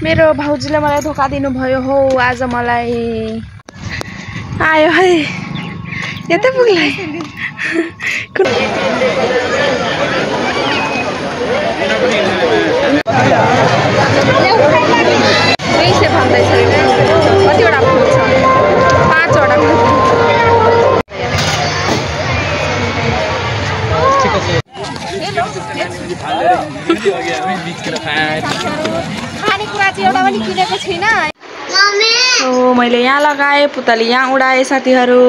मेरो भाउजूले मलाई धोका दिनुभयो हो। आज मलाई आयो है यतै पुग्ला पैसे भन्दैछ कतिवटा फुल छ 5 वटा खानेकुरा चाहिँ एउटा पनि किनेको छैन। ओ मैले यहाँ लगाए पुतली यहाँ उडाए साथीहरू।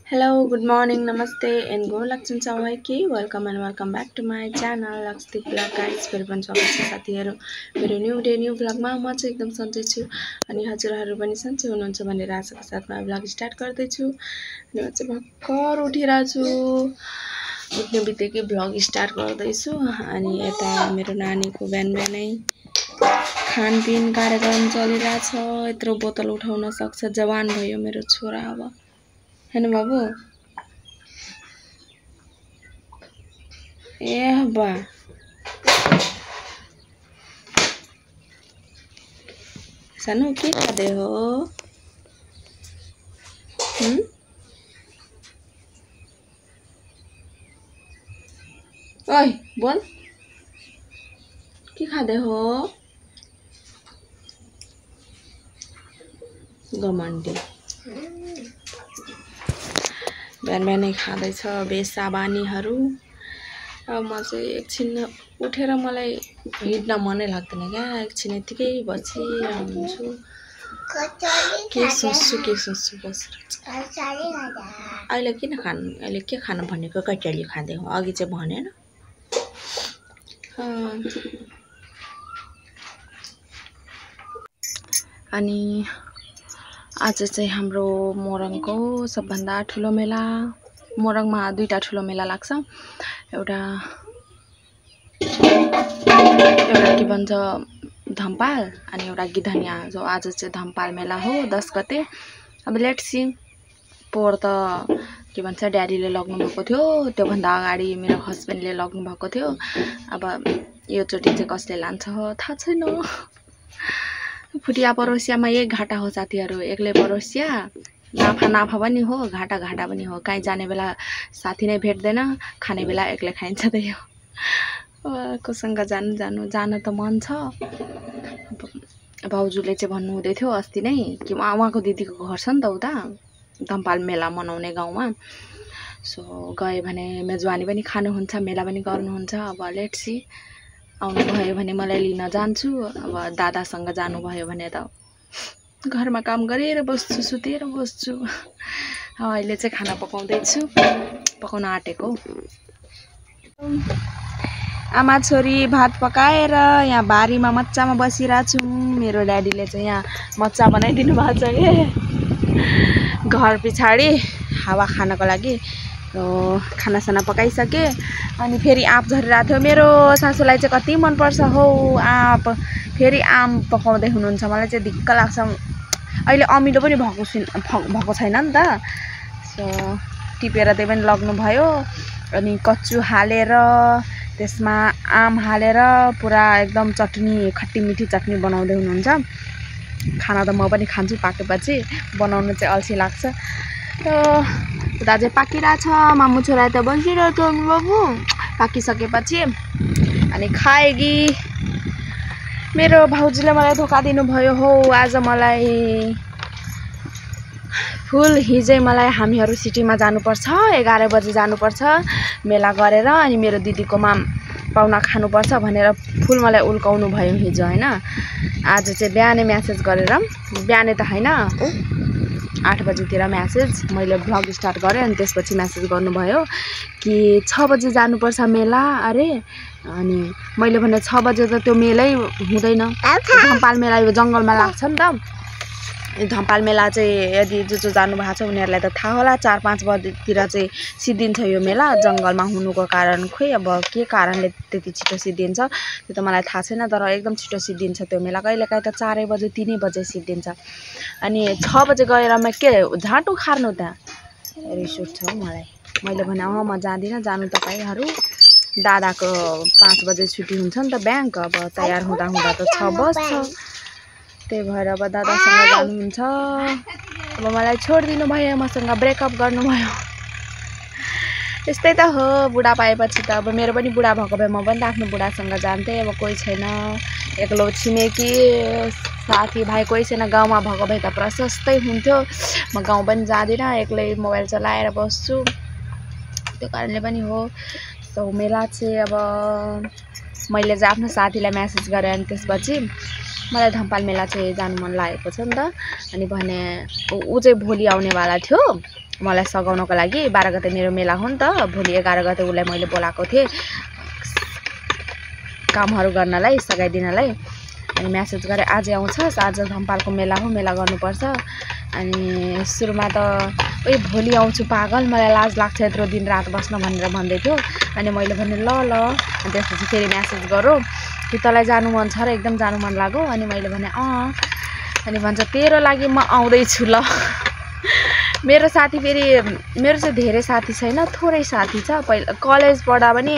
हेलो गुड मर्निङ नमस्ते एन्ड गो लक्ष्मी सबैकै welcome and welcome back to my channel Laxmi blog guys. फेरि पनि स्वागत छ साथीहरू मेरो न्यू डे न्यू ब्लगमा। म चाहिँ एकदम सन्चै छु अनि हजुरहरू पनि सन्चै हुनुहुन्छ भनेर आशाको साथमा ब्लग स्टार्ट गर्दैछु। अनि म चाहिँ भर्खर उठिरहेको छु, उठ्ने बित्तिकै ब्लग स्टार्ट गर्दैछु। अनि यता मेरो नानीको बिहान बिहानै खानपिन कार्यक्रम चलिरहेछ। यत्रो बोतल उठाउन सक्छ, जवान भयो मेरो छोरा अब, हैन बाबु? ए बा सानो के खाँदै हो? ओइ बोल, के खाँदै हो? गमन्डी बिहान बिहानै खाँदैछ बेसा बानीहरू। अब म चाहिँ एकछिन उठेर मलाई हिँड्न मनै लाग्दैन क्या, एकछिन यतिकै बसिरहन्छु। के सोच्छु बसेर। अहिले किन खानु, अहिले के खानु भनेको? कचौरी खाँदै हो, अघि चाहिँ भनेन। अनि आज चाहिँ हाम्रो मोरङको सबभन्दा ठुलो मेला। मोरङमा 2टा ठुलो मेला लाग्छ, एउटा के भन्छ धम्पाल अनि एउटा गिधनिया। जो आज चाहिँ धम्पाल मेला हो 10 गते। अब लेट्स सी, पोहोर त के भन्छ ड्याडीले लग्नु भएको थियो, त्योभन्दा अगाडि मेरो हस्बेन्डले लग्नु भएको थियो। अब योचोटि चाहिँ कसले लान्छ थाहा छैन। फुटिया परोसियामा एक घाटा हो साथीहरू, एक्लै परोसिया नाफा पनि हो, घाटा पनि हो। कहीँ जाने बेला साथी नै भेट्दैन, खाने बेला एक्लै खाइन्छ। त्यही हो, कोसँग जान त मन छ। भाउजूले चाहिँ भन्नुहुँदै थियो अस्ति नै कि उहाँको दिदीको घर छ नि त उता धम्पाल मेला मनाउने गाउँमा। सो गए भने मेजवानी पनि खानुहुन्छ, मेला पनि गर्नुहुन्छ। अब लेट्स सी, आउनुभयो भने मलाई लिन जान्छु। अब दादासँग जानुभयो भने त घरमा काम गरेर बस्छु, सुतेर बस्छु। अहिले चाहिँ खाना पकाउँदैछु, पकाउन आँटेको। आमा छोरी भात पकाएर यहाँ बारीमा मच्चामा बसिरहेको छौँ। मेरो ड्याडीले चाहिँ यहाँ मच्चा बनाइदिनु भएको छ कि घर पछाडि हावा खानको लागि। खानासाना पकाइसके अनि फेरि आँप झरिरहेको थियो। मेरो सासूलाई चाहिँ कति मनपर्छ हो आँप, फेरि आम पकाउँदै हुनुहुन्छ। मलाई चाहिँ दिक्क लाग्छ, अहिले अमिलो पनि भएको छैन नि त। सो टिपेर त्यही पनि लग्नुभयो। अनि कच्चु हालेर त्यसमा आम हालेर पुरा एकदम चटनी, खट्टी मिठी चटनी बनाउँदै हुनुहुन्छ। खाना त म पनि खान्छु पाकेपछि, बनाउनु चाहिँ अल्छी लाग्छ। उता चाहिँ पाकिरहेछ, मामु छोरा त बसिरहेछ बाबु। पाकिसकेपछि अनि खाएगी। मेरो भाउजूले मलाई धोका दिनुभयो हो। आज मलाई हिजै मलाई हामीहरू सिटीमा जानुपर्छ, 11 बजे जानुपर्छ मेला गरेर। अनि मेरो दिदीकोमा पाहुना खानुपर्छ भनेर फुल मलाई उल्काउनु भयो हिजो, हैन। आज चाहिँ बिहानै म्यासेज गरेर, बिहानै त हैन 8 बजेतिर म्यासेज मैले भ्लग स्टार्ट गरेँ। अनि त्यसपछि म्यासेज गर्नुभयो कि 6 बजे जानुपर्छ मेला अरे। अनि मैले भने 6 बजे त त्यो मेलै हुँदैन, धम्पाल मेला यो जङ्गलमा लाग्छ नि त। धम्पाल मेला चाहिँ यदि जो जानुभएको छ उनीहरूलाई त थाहा होला, 4-5 बजेतिर चाहिँ सिद्धिन्छ यो मेला। जङ्गलमा हुनुको कारण खोइ अब के कारणले त्यति छिटो सिद्धिन्छ त्यो त मलाई थाहा छैन, तर एकदम छिटो सिद्धिन्छ त्यो मेला। कहिलेकाहीँ त 4 बजे 3 बजे सिद्धिन्छ। अनि 6 बजे गएर म के झाँटो खार्नु त, रिस उठ्छ मलाई। मैले भने म जाँदिनँ, जानु तपाईँहरू, दादाको 5 बजे छुट्टी हुन्छ नि त ब्याङ्क, अब तयार हुँदा हुँदा त 6 बज्छ, त्यही भएर अब दादासँग जानुहुन्छ। अब मलाई छोडिदिनु भयो, मसँग ब्रेकअप गर्नुभयो। यस्तै त हो, बुढा पाएपछि त। अब मेरो पनि बुढा भएको भए म पनि त आफ्नो बुढासँग जान्थेँ। अब कोही छैन, एक्लो छिमेकी साथीभाइ कोही छैन, गाउँमा भएको भए त प्रशस्तै हुन्थ्यो। म गाउँ पनि जाँदिनँ, एक्लै मोबाइल चलाएर बस्छु, त्यो कारणले पनि हो। सो मेला चाहिँ अब मैले चाहिँ आफ्नो साथीलाई मेसेज गरेँ, अनि त्यसपछि मलाई धम्पाल मेला चाहिँ जानु मन लागेको छ नि त। अनि भने ऊ चाहिँ भोलि आउनेवाला थियो मलाई सघाउनको लागि। 12 गते मेरो मेला हो नि त, भोलि 11 गते उसलाई मैले बोलाएको थिएँ कामहरू गर्नलाई, सघाइदिनलाई। अनि मेसेज गरेँ आज आउँछस्, आज धम्पालको मेला हो, मेला गर्नुपर्छ। अनि सुरुमा त ओइ भोलि आउँछु पागल, मलाई लाज लाग्छ यत्रो दिन रात बस्न भनेर भन्दै थियो। अनि मैले भने ल ल, अनि त्यसपछि फेरि मेसेज गरौँ कि तँलाई जानु मन छ र, एकदम जानु मन लाग्यो। अनि मैले भने अनि भन्छ तेरो लागि म आउँदैछु ल। मेरो साथी फेरि मेरो चाहिँ धेरै साथी छैन, थोरै साथी छ। पहिला कलेज पढ्दा पनि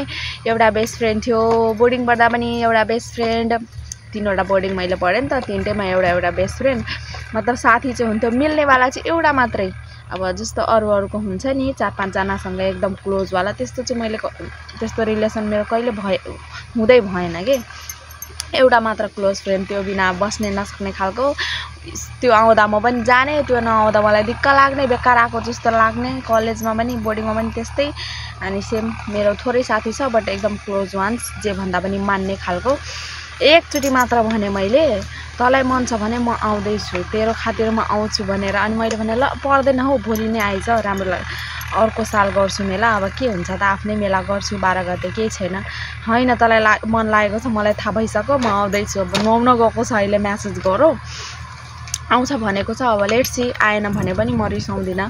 एउटा बेस्ट फ्रेन्ड थियो, बोर्डिङ पढ्दा पनि एउटा बेस्ट फ्रेन्ड, 3वटा बोर्डिङ मैले पढेँ नि त, 3टैमा एउटा बेस्ट फ्रेन्ड। मतलब साथी चाहिँ हुन्थ्यो, मिल्नेवाला चाहिँ एउटा मात्रै। अब जस्तो अरूको हुन्छ नि 4-5 जनासँग एकदम क्लोजवाला, त्यस्तो चाहिँ मैले त्यस्तो रिलेसन मेरो कहिले हुँदै भएन कि। एउटा मात्र क्लोज फ्रेन्ड, त्यो बिना बस्नै नसक्ने खालको। त्यो आउँदा म पनि जाने, त्यो नआउँदा मलाई दिक्क लाग्ने, बेकार आएको जस्तो लाग्ने। कलेजमा पनि बोर्डिङमा पनि त्यस्तै। अनि सेम मेरो थोरै साथी छ, बट एकदम क्लोज वान्स, जे भन्दा पनि मान्ने खालको। एकचोटि मात्र भने मैले तँलाई मन छ भने म आउँदैछु, तेरो खातिर म आउँछु भनेर। अनि मैले भने ल पर्दैन हौ, भोलि नै आइज, राम्रो लाग्यो, अर्को साल गर्छु मेला, अब के हुन्छ त, आफ्नै मेला गर्छु 12 गते, केही छैन। होइन तँलाई मन लागेको छ, मलाई थाहा भइसक्यो, म आउँदैछु। अब नुहाउन गएको छ अहिले, मेसेज गरौँ, आउँछ भनेको छ। अब लेट्स सी, आएन भने पनि म रिसाउँदिनँ,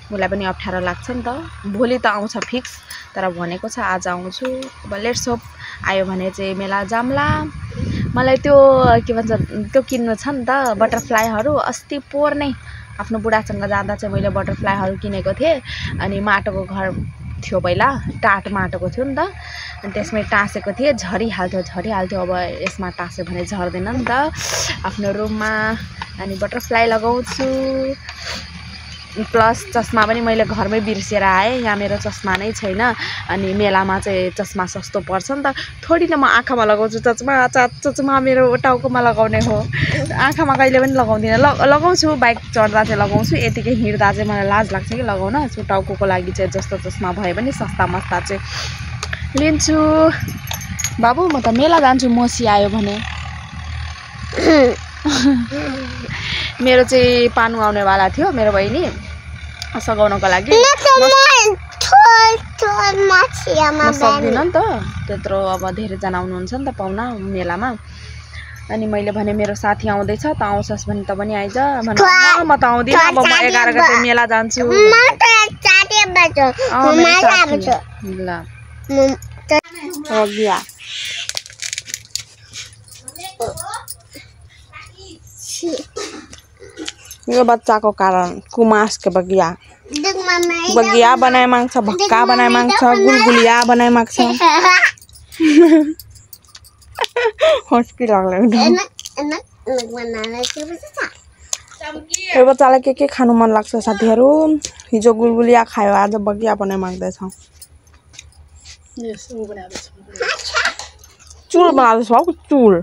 उसलाई पनि अप्ठ्यारो लाग्छ नि त। भोलि त आउँछ फिक्स, तर भनेको छ आज आउँछु। अब लेट्स होप आयो भने चाहिँ मेला जाम्ला। मलाई त्यो के भन्छ त्यो किन्नु छ नि त, बटरफ्लाईहरू। अस्ति पोहोर नै आफ्नो बुढासँग जाँदा चाहिँ मैले बटरफ्लाईहरू किनेको थिएँ। अनि माटोको घर थियो पहिला, टाट माटोको थियो नि त, अनि त्यसमै टाँसेको थिएँ, झरिहाल्थ्यो। अब यसमा टाँस्यो भने झर्दैन नि त, आफ्नो रुममा। अनि बटरफ्लाई लगाउँछु, प्लस चस्मा पनि मैले घरमै बिर्सेर आएँ, यहाँ मेरो चस्मा नै छैन। अनि मेलामा चाहिँ चस्मा सस्तो पर्छ नि त, थोडी न म आँखामा लगाउँछु चस्मा मेरो टाउकोमा लगाउने हो, आँखामा कहिले पनि लगाउँदिनँ। लगाउँछु बाइक चढ्दा चाहिँ लगाउँछु, यतिकै हिँड्दा चाहिँ मलाई लाज लाग्छ कि लगाउन। सो टाउकोको लागि चाहिँ जस्तो चस्मा भए पनि सस्ता मस्ता चाहिँ लिन्छु। बाबु म त मेला जान्छु, मसी आयो भने। मेरो चाहिँ पानु आउनेवाला थियो, मेरो बहिनी, सघाउनको लागि। सक्दिनँ नि त त्यत्रो, अब धेरैजना आउनुहुन्छ नि त पाहुना मेलामा। अनि मैले भने मेरो साथी आउँदैछ, त आउँछस् भने त पनि आइज। म त आउँदिनँ, अब म 11 गते मेला जान्छु। ल यो बच्चाको कारण कुमास के बगिया बनाए माग्छ, भक्का बनाए माग्छ, गुलगुलिया बनाए माग्छ। हस्की लाग्यो। यो बच्चालाई के खानु मन लाग्छ साथीहरू? हिजो गुलगुलिया खायो, आज बगिया बनाए माग्दैछ। चुल बनाउँदैछ हौ, चुल।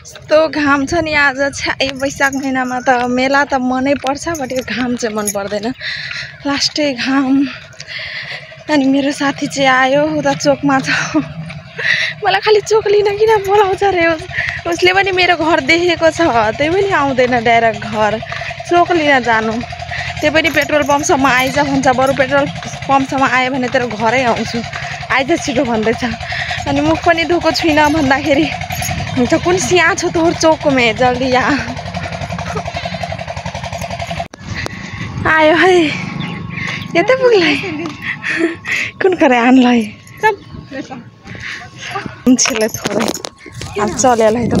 यस्तो घाम छ नि आज, वैशाख महिनामा त मेला त मनै पर्छ, बट यो घाम चाहिँ मन पर्दैन, लास्टै घाम। अनि मेरो साथी चाहिँ आयो, उता चोकमा छ। मलाई खालि चोक लिन किन बोलाउँछ रे, उसले पनि मेरो घर देखेको छ, त्यही पनि आउँदैन डाइरेक्ट घर, चोक लिन जानु। त्यही पनि पेट्रोल पम्पसम्म आइज भन्छ, बरु पेट्रोल पम्पसम्म आयो भने तेरो घरै आउँछु, आइज छिटो भन्दैछ। अनि मुख पनि धोएको छुइनँ भन्दाखेरि हुन्छ, कुन सिया छ तोर चोक में, जल्दी आ। आयो है, यतै पुग्ला कुन करे आनलाई मान्छेलाई थोरै चलेलाई त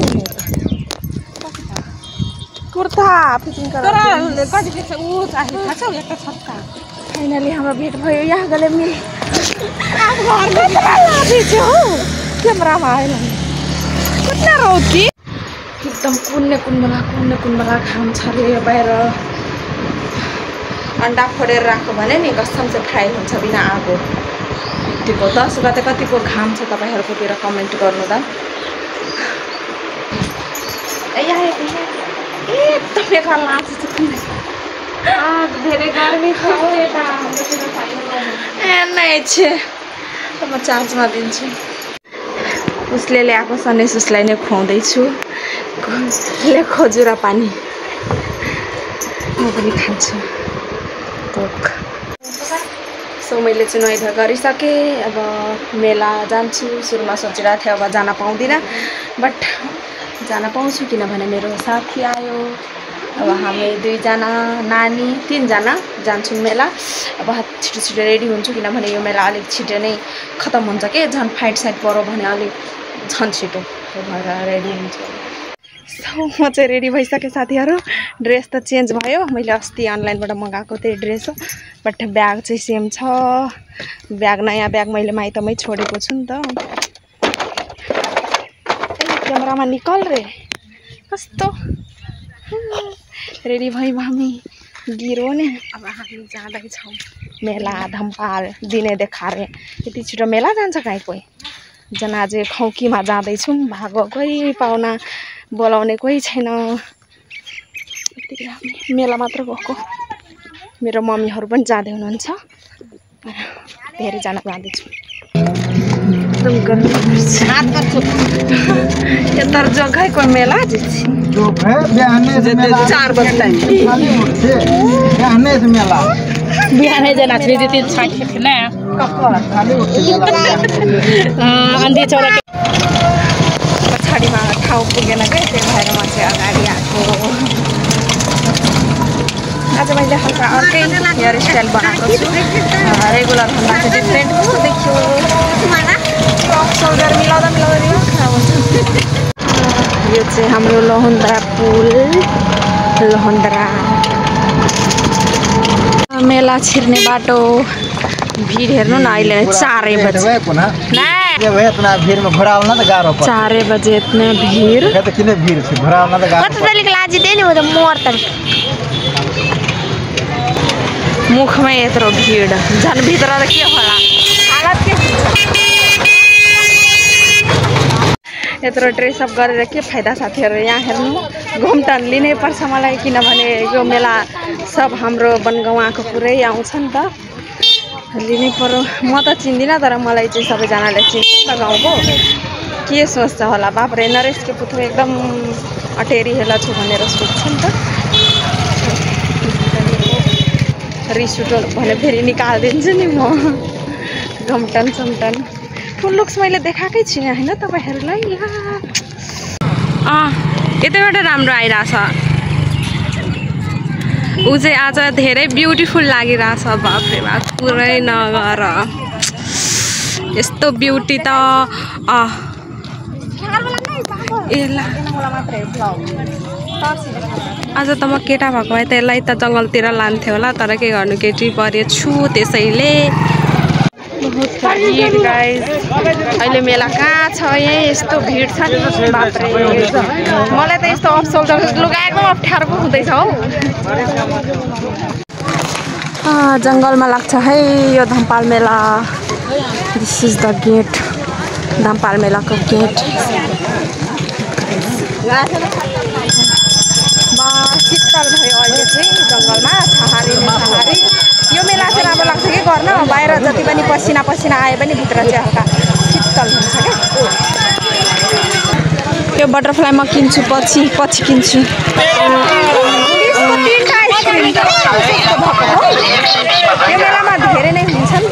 छत्ता फिटिङ गराउँछ कति के छ उ चाहिँ थाहा छ एउटा छत्ता फाइनली हाम्रो भेट भयो यहाँ गले मिल क्यामेरामा आएन कुन रौकी एकदम कुन बेला खाम छ रे बाहिर अन्डा फोडेर राख्यो भने नि कसम चाहिँ फ्राई हुन्छ बिना आगो यतिको 10 गते कतिको घाम छ तपाईहरुकोतिर कमेन्ट गर्नु त एकदमै लाज छ धेरै गर्मी छ यता नै छ म चार्जमा दिन्छु उसले ल्याएको सनेस उसलाई नै खुवाउँदैछु ले खजुरा पानी म पनि खान्छु तोक सो मैले चाहिँ नुहाइ धुवाइ गरिसकेँ अब मेला जान्छु सुरुमा सोचिरहेको थिएँ अब जान पाउँदिनँ बट जान पाउँछु किनभने मेरो साथी आयो अब हामी 2 जना नानी 3 जना जान्छौँ मेला अब छिटो रेडी हुन्छु किनभने यो मेला अलिक छिटो नै खतम हुन्छ के झन् फाइट साइड पर्यो भने अलिक झन् छिटो भएर रेडी हुन्छु सो म चाहिँ रेडी भइसकेँ साथीहरु ड्रेस त चेन्ज भयो मैले अस्ति अनलाइनबाट मगाएको त्यही ड्रेस हो बट ब्याग चाहिँ सेम छ ब्याग नयाँ ब्याग मैले माइतमै छोडेको छु नि त क्यामेरामा निकल रे कस्तो रेडी भयौँ हामी गिरो नि अब हामी जाँदैछौँ मेला धम्पाल दिने देखारे यति छिटो मेला जान्छ काहीँ कोही जनाजे खौकीमा जाँदैछौँ भागो कोही पाहुना बोलाउने कोही छैन मेला मात्र गएको मेरो मम्मीहरू पनि जाँदै हुनुहुन्छ धेरैजना जाँदैछु एकदम गर्मी यतार जग्गा को मेला बिहानै 4 बजे बिहानै जना छ नि त्यो छाक थिएन अन्धी चौरा पछाडिमा ठाउँ पुगेन के त्यही भएर म चाहिँ अगाडि आएको आज मैले हल्का अर्कै हेयर स्टाइल बनाएको छु रेगुलर भन्दा चाहिँ डिफ्रेन्ट कस्तो देखियो सोल्डर मिलाउँदा यो खराब हुन्छ यो चाहिँ हाम्रो लोहन्द्रा पुल लोहन्द्रा मेला छिर्ने बाटो भिड हेर्नु न अहिले 4 बजे 4 बजे इतना भीड़ मुखमा यत्रो भीड़ झन् भित्र त के होला हालत के यत्रो ड्रेस अप गरेर के फाइदा साथीहरु यहाँ हेर्नु घुमटन लिनै पर्छ मलाई किनभने यो मेला सब हाम्रो बनगाउँको पुरै आउँछ नि त लिनै पर्यो म त चिन्दिनँ तर मलाई चाहिँ सबैजनाले चिन्छ त गाउँको के सोच्छ होला बाप रे नरेश के पुत्र एकदम अटेरी हेला छु भनेर सोच्छ नि त रिस उठ्यो भने फेरि निकाल्दिन्छु नि म घुमटन समटन फुल लुक्स मैले देखाएकै छिन हैन तपाईहरुलाई यतैबाट राम्रो आइराछ उ चाहिँ आज धेरै ब्युटीफुल लागिराछ बाप रे बाप पुरै नगर यस्तो ब्युटी त आज त म केटा भएको भए त्यसलाई त जंगलतिर लान्थे होला तर के गर्नु केटी परेछु त्यसैले भीड गाइस अहिले मेला कहाँ छ यहाँ यस्तो भीड छ नि बाप रे मलाई त यस्तो अफसल लुगाएको अप्ठ्यारो पो हुँदैछ हौ जंगलमा लाग्छ है यो धम्पाल मेला दिस इज द गेट धम्पाल मेलाको गेट शीतल भयो अहिले चाहिँ जंगलमा छहारी यो मेला चाहिँ राम्रो लाग्छ के गर्न बाहिर जति पनि पसिना पसिना आए पनि भित्र चाहिँ हल्का शीतल हुन्छ के यो बटरफ्लाई म किन्छु पछि किन्छु यो मेलामा धेरै नै हुन्छ नि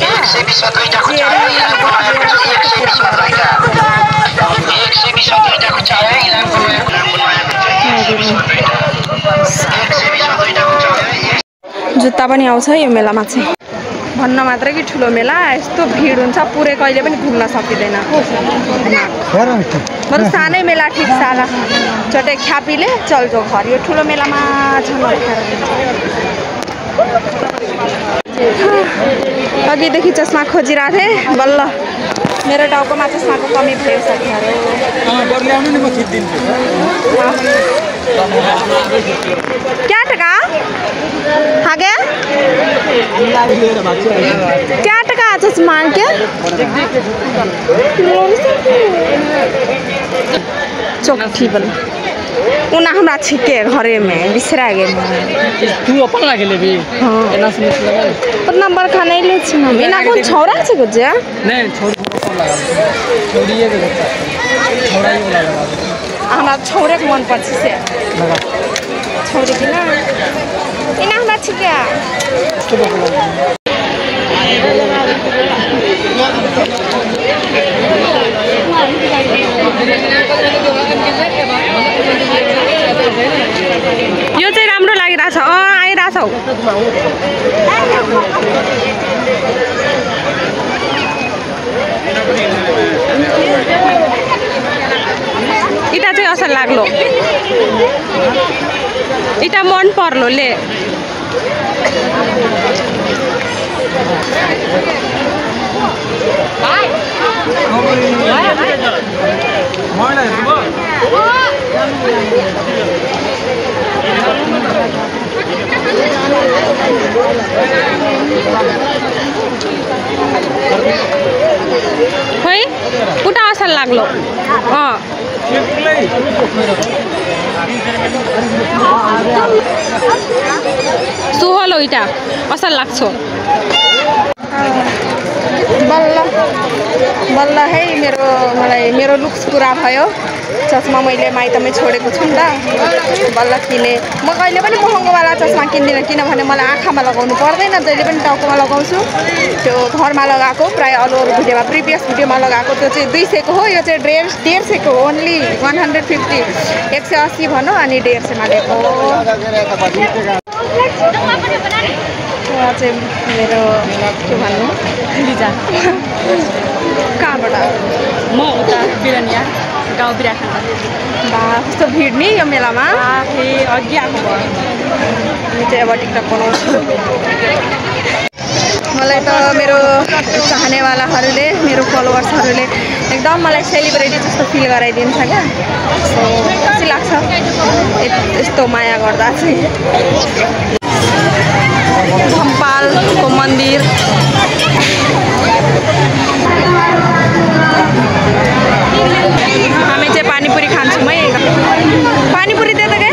जुत्ता पनि आउँछ यो मेलामा चाहिँ भन्न मात्र कि ठुलो मेला यस्तो भिड हुन्छ पुरै कहिले पनि घुम्न सकिँदैन बरु सानै मेला ठिक साला चटै ख्यापीले चल्छ घर यो ठुलो मेलामा अघिदेखि चस्मा खोजिरहेको थिएँ बल्ल मेरो टाउकोमा चस्माको कमी भइसक्यो क्या टका हाँ क्या क्या टका चश्मा क्या चौकी बल उना हमरा छिके घरे में बिसरा गए तू अपन लागे ले भी एना से लगा पर नंबर खाने ले छी हम इना कोन छौरा छ गुज नहीं छोड़ कौन लगा छोड़िए के छोड़ा ही लगा हमरा छौरे के मन पर्छ से लगा छौरे किन इना हमरा छिके यो चाहिँ राम्रो लागिरहेछ आइरहेछ इटा चाहिँ असल लाग्लो इटा मन पर्लो ले है उटा असल लाग्लो सुहलो इटा असल लाग्छ बल्ल बल्ल है मेरो लुक्स पुरा भयो चस्मा मैले माइतमै छोडेको छु नि त बल्ल किने म कहिले पनि महँगोवाला चस्मा किन्दिनँ किनभने मलाई आँखामा लगाउनु पर्दैन जहिले पनि टाउकोमा लगाउँछु त्यो घरमा लगाएको प्राय अरू भिडियोमा प्रिभियस भिडियोमा लगाएको त्यो चाहिँ 200 को हो यो चाहिँ 150 को ओन्ली 150 180 भनौँ अनि 150 मा लिएको चाहिँ मेरो के भन्नु लिजा कहाँबाट म उता बिरनिया गाउँ बिराखा बा कस्तो भिड नि यो मेलामा अघि आएको भयो म चाहिँ अब टिकटक बनाउँछु मलाई त मेरो चाहनेवालाहरूले मेरो फलोवर्सहरूले एकदम मलाई सेलिब्रेटी जस्तो फिल गराइदिन्छ क्या खुसी लाग्छ यस्तो माया गर्दा चाहिँ धम्पालको मन्दिर हामी चाहिँ पानीपुरी खान्छौँ है पानीपुरी दे त के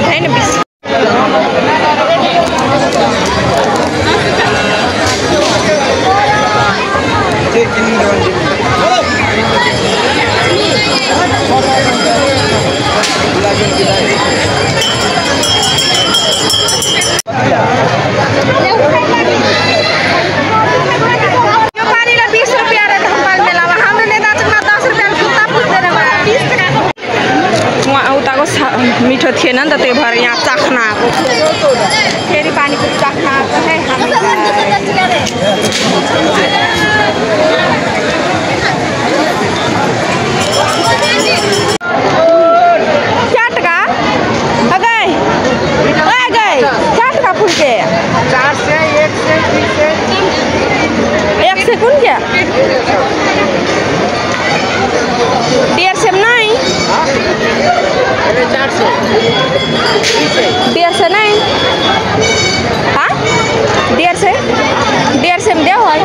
हैन बिस मिठो थिएन नि त त्यही भएर यहाँ चाख्न आएको फेरि पानीपुरी चाख्न आएको है क्या टका गए गए क्या टका फूल के 4 से 1 से 3 से 1 से कौन क्या 150 में नहीं 400 150 नहीं हाँ 150 में दियो है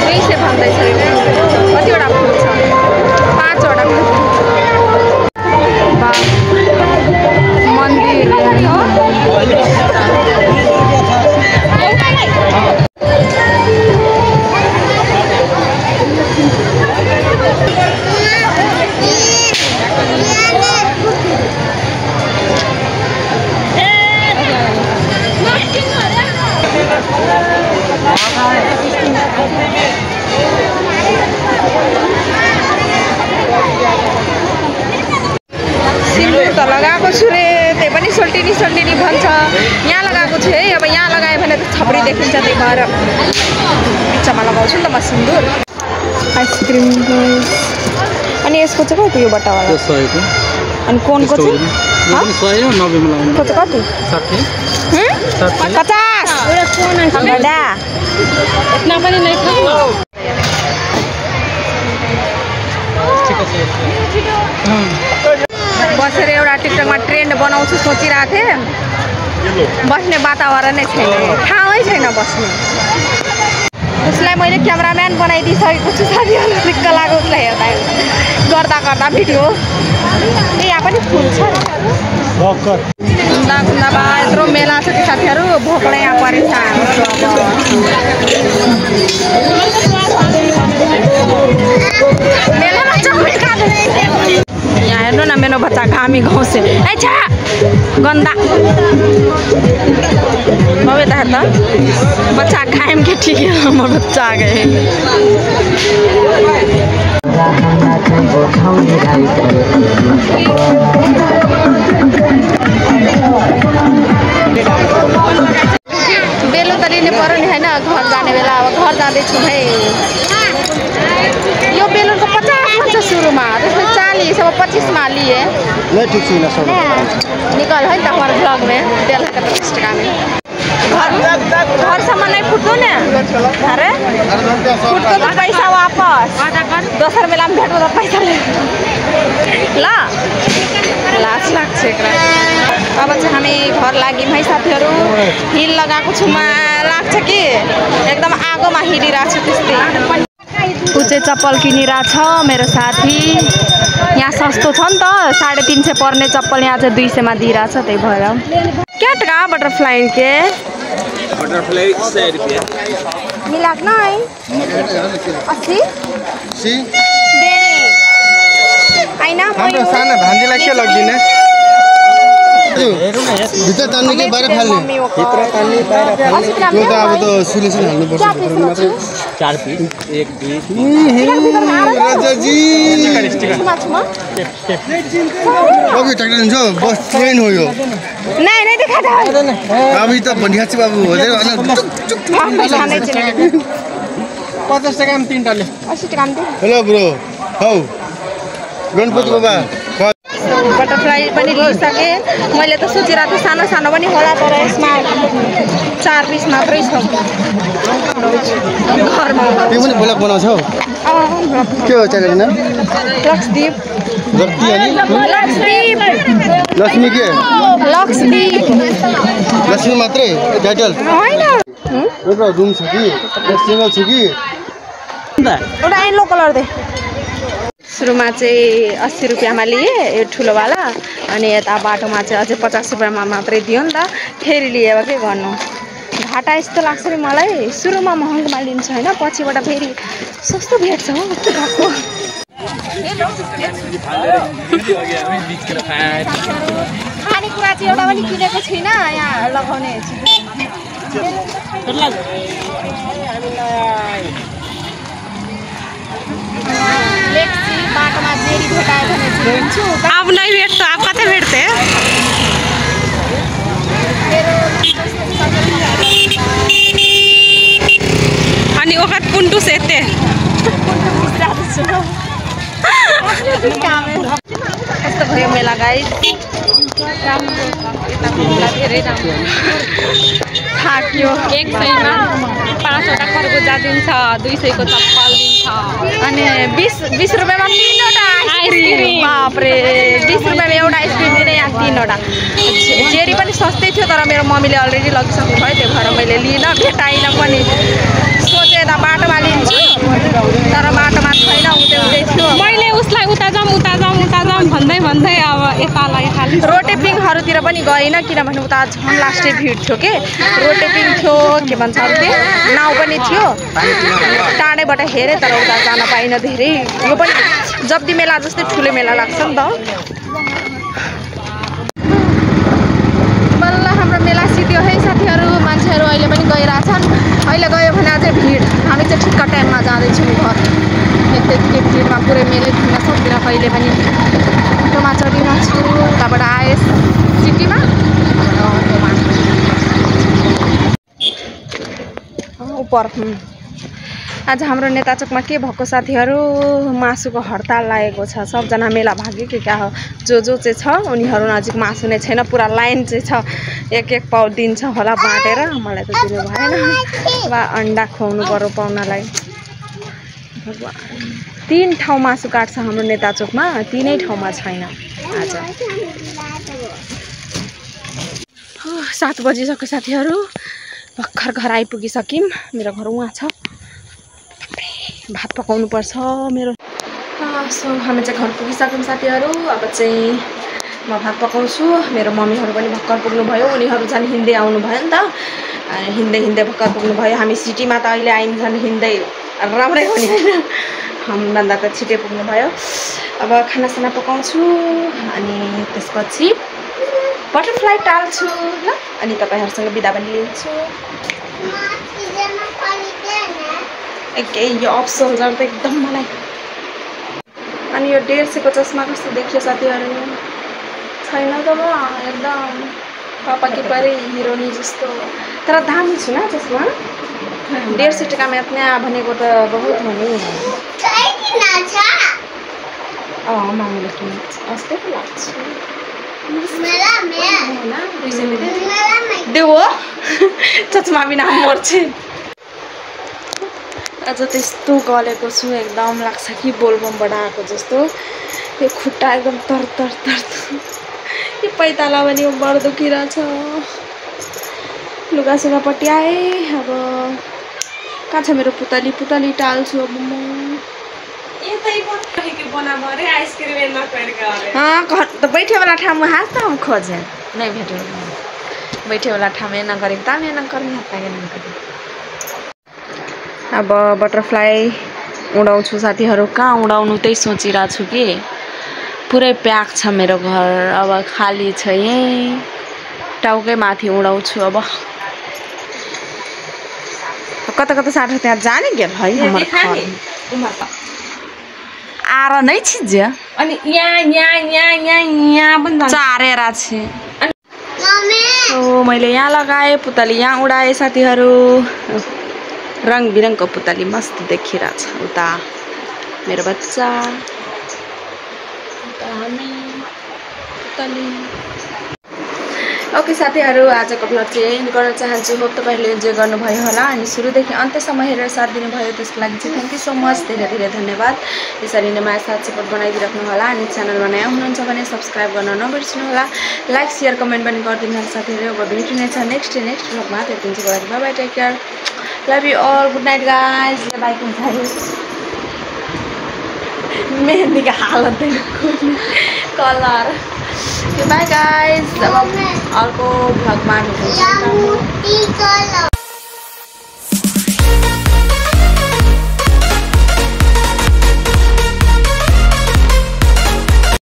200 भन्दैछ कतिवटा फुल छ 5 वटा मन्दिर सिन्दुर त लगाएको छु रे त्यही पनि सोल्टिनी भन्छ यहाँ लगाएको छु है अब यहाँ थप्री देखिन्छ त्यही भएर बिचमा लगाउँछु नि त म सिन्दुर आइसक्रिम अनि यसको चाहिँ कति यो बट्टावाला अनि कोनको चाहिँ कति 50 इतना पनि नै बसेर एउटा टिकटकमा ट्रेन्ड बनाउँछु सोचिरहेको थिएँ बस्ने वातावरणै छैन ठाउँै छैन बस्ने उसलाई मैले क्यामेराम्यान बनाइदिइसकेको छु साथीहरू दिक्क लाग्यो उसलाई हेर्दा गर्दा भिडियो यहाँ पनि फुल छ गुन्दा यत्रो मेला छ कि साथीहरू भोकले यहाँ परेछ मेलामा यहाँ हेर्नु न मेरो बच्चा घामी घाउँछ ए छा गन्दा बाबे त हेर्दा बच्चा खाएम के ठीक है हमर बच्चा आ गए बेलु त लिने पर्यो नि होइन घर जाने बेला अब घर जाँदैछु भाइ यो बेलुनको 50 भन्छ सुरुमा त्यसपछि 40 अब 25 में लिए निकल है त हमारे ब्लॉग में तेल का 25 टका में घर सम्म नहीं फुट्दो न अरे फुट्दो तो पैसा वापस दोसर बेला में भेट्दो तो पैसा ले ल लाज लाग्छ एकरा अब चाहिँ हामी घर लाग्यौँ है साथीहरू हिल लगाएको छु लाग्छ कि एकदम आगोमा हिँडिरहेको छु त्यस्तै ऊ चाहिँ चप्पल किनिरहेछ मेरो साथी यहाँ सस्तो छ नि त 350 पर्ने चप्पल यहाँ चाहिँ 200 में दिइरहेछ त्यही भएर क्या टका बटरफ्लाई के बटरफ्लाई 100 रुपया मिलाक नहीं 80 सी दे आइना हाम्रो सानो भान्जीलाई के लगिदिने भित्र तान्ने के बाहिर फाल्ने भित्र तान्ने बाहिर फाल्ने त्यो त अब त सुलेसन हाल्नु पर्छ मात्रै 4 पीस 1 2 राजाजी बाबु ट्र्याक्टर हुन्छ बस ट्रेन हो यो नहीं नहीं दिखा था अभी त भनिया छ बाबु हो जायो अनि 50 टका में 3 टाले 80 टका में हेलो ब्रो हौ गणपति बाबा बटरफ्लाई पनि लिइसके मैले त सोचिरहेको थिएँ सानो सानो पनि होला तर यसमा 4 पीस मात्रै छ घरमा त्यो पनि ब्लग बनाउँछौ के हो च्यानल नाम लक्ष्दीप लक्ष्मी के लक्ष्मी मात्रै टाइटल हैन एउटा रुम छ कि सिंगल छ कि एउटा येलो कलर दे सुरुमा चाहिँ 80 रुपैयाँमा लिए यो ठुलोवाला अनि यता बाटोमा चाहिँ अझै 50 रुपैयाँमा मात्रै दियो नि त फेरि लिए के गर्नु घाटा यस्तो लाग्छ नि मलाई सुरुमा महँगोमा लिन्छ हैन पछिबाट फेरि सस्तो भेट्छ हो घाटको खानेकुरा चाहिँ एउटा पनि किनेको छुइनँ यहाँ लगाउने बाटोमा जेरी भेटायो भने चाहिँ अब नहीं भेट्छ अब कतै भेट्थे अनि ओखत पुन्टु सेते कस्तो भयो मेला गाइस धेरै राम्रो थाक्यो 100 मा 5 वटा खरबुजा दिन्छ 200 को चप्पल दिन्छ अनि 20 रुपैयाँमा 3 वटा आइसक्रिम बाप रे 20 रुपैयाँमा एउटा आइसक्रिम दिने यहाँ 3 वटा जेरी पनि सस्तै थियो तर मेरो मम्मीले अलरेडी लगिसक्नु भयो त्यही भएर मैले लिइनँ भेटाइनँ पनि सोचे त बाटोमा लिन्छु तर बाटोमा छैन उतै थियो मैले उसलाई उता जाम भन्दै अब यतालाई खाली रोटेपिङहरुतिर पनि गएन किनभने उता झन् लास्टै भिड थियो के रोटेपिङ थियो के भन्छ अरु के नाउ पनि थियो टाढेबाट हेरे तर उता जान पाइन धेरै यो पनि जब्दी मेला जस्तै ठुलो मेला लाग्छ नि त बल्ल हाम्रो मेला सिद्धियो है साथीहरु मान्छेहरु अहिले पनि गइराछन् अहिले गयो भने अझै भिड हामी चाहिँ ठिक्क टाइममा जाँदै छौं घर यति भिडमा पुरै मेलै घुम्न सक्दिन कहिले पनि टोमा चढिरहेको छु उताबाट आएस सिटीमा ऊपर आज हाम्रो नेताचोकमा के भएको साथीहरू मासुको हडताल लागेको छ सबजना मेला भाग्यो कि क्या हो जो चाहिँ छ उनीहरू नजिक मासु नै छैन पुरा लाइन चाहिँ छ एक पाउ दिन्छ होला बाँटेर मलाई त दिनु भएन वा अन्डा खुवाउनु पर्यो पाउनलाई 3 ठाउँ मासु काट्छ हाम्रो नेताचोकमा 3 ठाउँमा छैन आज 7 बजिसक्यो साथीहरू भर्खर घर आइपुगिसक्यौँ मेरो घर उहाँ छ भात पकाउनु पर्छ मेरो सो हामी चाहिँ घर पुगिसक्यौँ साथीहरू अब चाहिँ म भात पकाउँछु मेरो मम्मीहरू पनि भर्खर पुग्नु भयो उनीहरू झन् हिँड्दै आउनु भयो नि त हिँड्दै भर्खर पुग्नु भयो हामी सिटीमा त अहिले आइम झन् हिँड्दै राम्रै हो नि हैन हामीभन्दा त छिटै पुग्नु भयो अब खानासाना पकाउँछु अनि त्यसपछि बटरफ्लाई टाल्छु ल अनि तपाईहरुसँग बिदा पनि लिन्छु एकै यो अप्सलजर त एकदम मलाई अनि यो 150 को चस्मा कस्तो देखियो साथीहरु छैन त म एकदम पापा के परे हिरोनी जस्तो तर दामी छु न चस्मा 150 टका में अपने भनेको त बहुत हो नि मामुले किन अस्ते पो लाग्छ देऊ चस्मा बिना मर्छ आज त्यस्तो गलेको छु एकदम लाग्छ कि बोलबमबाट आएको जस्तो यो खुट्टा एकदम तर यो पैताला पनि बढ दुखिरहेछ लुगासुगा पट्याए अब कहाँ छ मेरो पुतली टाल्छु अब म बैठे वाला ठाउँ में हाथ तो हम खोजे नहीं भेटे बैठे वाला ठाउँ में नगरे ताम न गर्ने अब बटरफ्लाई उडाउँछु साथीहरु कहाँ उडाउनु त्यही सोचिरहेको छु कि पुरै प्याक छ मेरो घर अब खाली छ यही टाउकै माथि उडाउँछु अब कता साथी त्यहाँ जाने के भाइ हमर घर आर नै छिज अनि यहाँ पनि चारेर छ ओ मैले यहाँ लगाए पुतली यहाँ उडाए साथीहरु रंग बिरंगको पुतली मस्त देखिरहेछ उता मेरो बच्चा हामी पुतली ओके साथीहरु आजको भ्लग चाहिँ एन्ड गर्न चाहन्छु होप तपाईहरुले एन्जॉय गर्नुभयो होला अनि सुरुदेखि अन्त्यसम्म हेरेर साथ दिनुभयो त्यसको लागि चाहिँ थ्यांक यू सो मच धेरै धन्यवाद यसरी नै माया साथ सपोर्ट बनाइदिराख्नु होला अनि च्यानलमा नयाँ हुनुहुन्छ भने सब्स्क्राइब गर्न नबिर्सनु होला लाइक शेयर कमेन्ट पनि गरिदिनु होला साथीहरु अब भेट्ने नै छ नेक्स्ट भ्लगमा त्यतिन्जेलको लागि bye bye take care love you all good night guys bye good mehndi का हालत देखो कलर बाय गाइस अब अर्को भ्लगमा भेट्छौँ